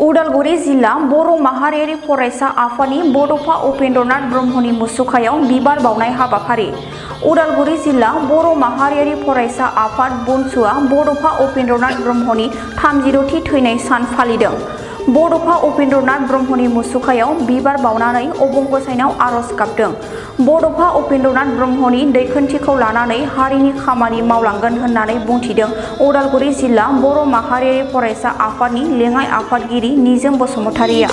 उदालगुरि जिल्ला बर' माहारियारि फरायसा आफादनि बड'फा उपेन्द्रनाथ ब्रह्मनि मुसुखायाव बिबार बावनाय हाबाफारि। उदालगुरि जिल्ला बर' माहारियारि फरायसा आफाद बनसुआ बड'फा उपेन्द्रनाथ ब्रह्मनि 30थि थैनाय सान फालिदों। बड'फा उपेन्द्रनाथ ब्रह्मनि मुसुखायाव बिबार बावनानै अबंगसाइनाव आरज गाबदों। बड'फा उपेन्द्रनाथ ब्रह्मनि दैखोनथिखौ लानानै हारिनि खामानि मावलांगोन होननानै बुंथिदों उदालगुरि जिल्ला बर' माहारियारि फरायसा आफादनि लेङाइ आफादगिरि निजोम बसुमतारिया।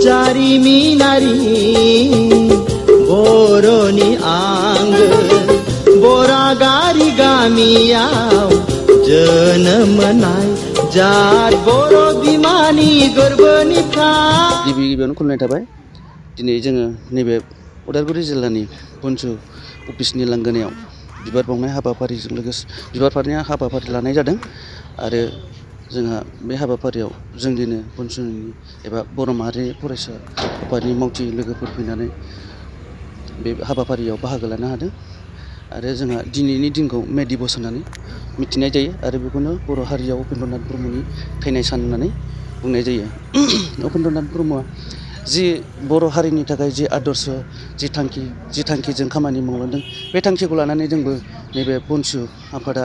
जारिमिनारि बर'नि आंगो बरागारि गामियाव जोनोम मोननाय जात बर' बिमानि गोरबोनिफ्राय गिबियावनो खुलुमनाय थाबाय। दिनै जोङो नैबे उदालगुरि जिल्लानि बनसु अफिसनि लांगोनायाव बिबार बावनाय हाबाफारिजों लोगोसे हाबाफारि लानाय जादों आरो जोंहा बे हाबाफारियाव जोंनिनो बनसुनि एबा बर' माहारि फरायसा आफादनि मावथि लोगोफोर फैनानै बे हाबाफारियाव बाहागो लानो हादों आरो जोंहा दिनैनि दिनखौ मे दिबस होननानै मिथिनाय जायो आरो बेखौनो बर' हारियाव उपेन्द्रनाथ ब्रह्मनि थैनाय सान होननानै बुंनाय जायो। उपेन्द्रनाथ ब्रह्मआ जि बर' हारिनि थाखाय जि आदर्श जि थांखिजों खामानि मावलांदों, बे थांखिखौ लानानै जोंबो नैबे बनसु आफादा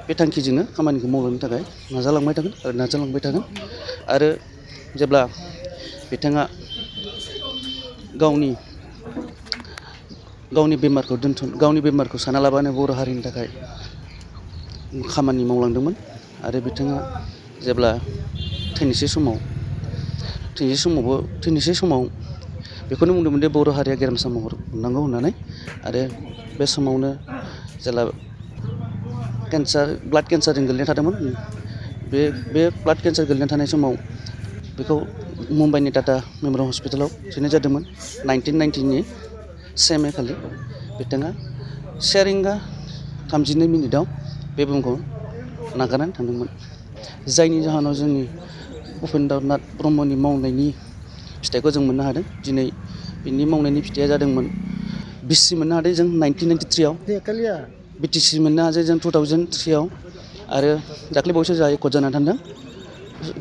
बे थांखिजोंनो खामानिखौ मावलांनो थाखाय नाजालांबाय थागोन आरो जेब्ला बिथाङा गावनि बेमारखौ सानालाबानो बर' हारिनि थाखाय खामानि मावलांदोंमोन आरो बिथाङा जेब्ला थैनोसै समाव बेखौनो बुंदोंमोन दि बर' हारिया गेरेमसा महर मोननांगौ होननानै आरो बे समावनो जेला ब्लाड केन्सारजों गोग्लैना थादोंमोन। बे ब्लाड केन्सार गोग्लैना थानाय समाव बेखौ मुम्बाइनि टाटा मेम'रियेल हस्पिटालाव सोनाय जादोंमोन। 1990नि 1 मे खालि बिथाङा 1:32 बे बुहुमखौ नागारनानै थांदोंमोन, जायनि जाहोनाव जोंनि उपेन्द्रनाथ ब्रह्मनि मावनायनि फिथाइखौ जों मोननो हादों। दिनै बिनि मावनायनि फिथाइया जादोंमोन बिटिसि मोननो हादों जों 1993आव, बिटिसि मोननो हादों जों 2003आव आरो दाख्लैबावैसो जोंहा एकर्ड जानानै थांदों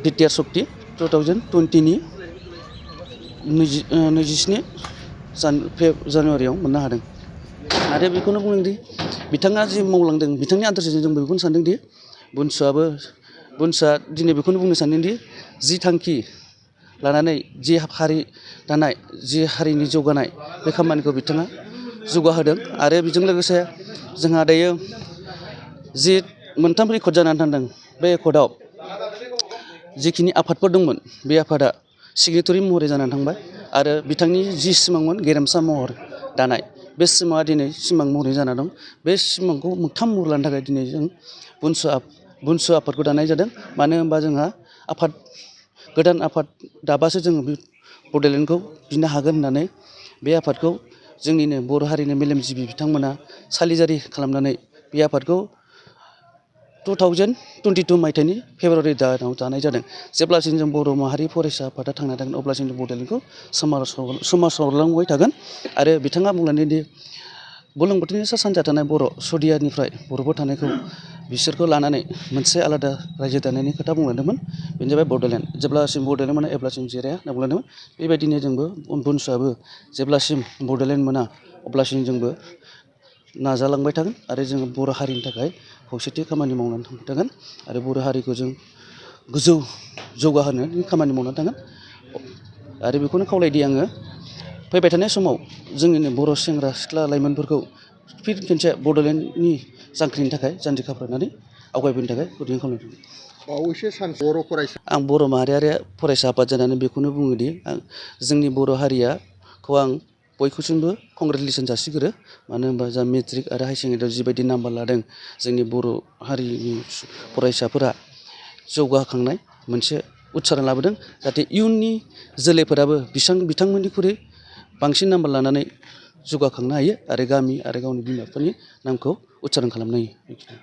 बिटिआर सक्ति 2020नि 27 जानुवारियाव मोननो हादों आरो बेखौनो बुंदोंदि बिथाङा जि मावलांदों बिथांनि आदर्शजों जों बेखौनो सानदोंदि बनसुआ दिनै बेखौनो बुंनो सानदोंदि जि थांखि लानानै जि हारि दानाय, जि हारिनि जौगानाय, बे खामानिखौ बिथाङा जौगाहोदों आरो बेजों लोगोसे जोंहा दायो जि 3 एकर्ड जानानै थांदों, बे एकर्डआव जिखिनि आफादफोर दंमोन बे आफादा सिगनेटरि महरै जानानै थांबाय आरो बिथांनि जि सिमांमोन गेरेमसा महर दानाय, बे सिमाङा दिनै सिमां महरै जाना दं। बे सिमांखौ मोगथां महर लानो थाखाय दिनै जों बनसु आफादखौ दानाय जादों। मानो होनबा जोंहा गोदान आफाद दाबासो जोङो बे बड'लेण्डखौ बिनो हागोन होननानै बे आफादखौ जोंनिनो बर' हारिनि मेलेमजिबि बिथांमोना सालिजारि खालामनानै बे आफादखौ 2022 मायथाइनि फेब्रुवारि दानाव दानाय जादों। जेब्लासिम जों बर' माहारि फरायसा आफादा थांना थागोन अब्लासिम जों बड'लेण्डखौ सोमावसारलांबाय थागोन आरो बिथाङा बुंलांदोंदि बुरलुंबुथुरनि सा सानजा थानाय बर' सदियानिफ्राय बर'फोर थानायखौ बिसोरखौ लानानै मोनसे आलादा रायजो दानायनि खोथा बुंलांदोंमोन, बेनो जाबाय बड'लेण्ड। जेब्लासिम बड'लेण्ड मोना अब्लासिम जिराया होनना बुंलांदोंमोन। बेबायदिनो जोंबो बनसुआबो जेब्लासिम बड'लेण्ड मोना अब्लासिम जोंबो नाजालांबाय थागोन आरो जोङो बर' हारिनि थाखाय खौसेथि खामानि मावनानै थांबाय थागोन आरो बर' हारिखौ जों गोजौ जौगाहोनो खामानि मावनानै थागोन आरो बेखौनो खावलायदि आङो फैबाय थानाय समाव जोंनिनो बर' सेंग्रा सिख्ला लाइमोनफोरखौ फिन खेनसे बड'लेण्डनि जांख्रिनि थाखाय जानजि खाफ्रानानै आवगायबोनो थाखाय गुरैयै खावलायदों। बावैसो सान बर' फरायसा आं बर' माहारियारि फरायसा आफाद जानानै बेखौनो बुङोदि जोंनि बर' हारियाखौ आं बयखौसिमबो कंग्रेसुलेसन जासिगोरो। मानो होनबा जोंहा मेट्रिक आरो हायार सेकेन्डारियाव जिबायदि नाम्बार लादों, जोंनि बर' हारिनि फरायसाफोरा जौगाखांनाय मोनसे उत्साहन लाबोदों, जाहाथे इयुननि जोलैफोराबो बिथांमोननिख्रुइ बांसिन नाम्बार लानानै जौगाखांनो हायो आरो गामि आरो गावनि बिमा बिफानि नामखौ उत्साहन खालामनो हायो।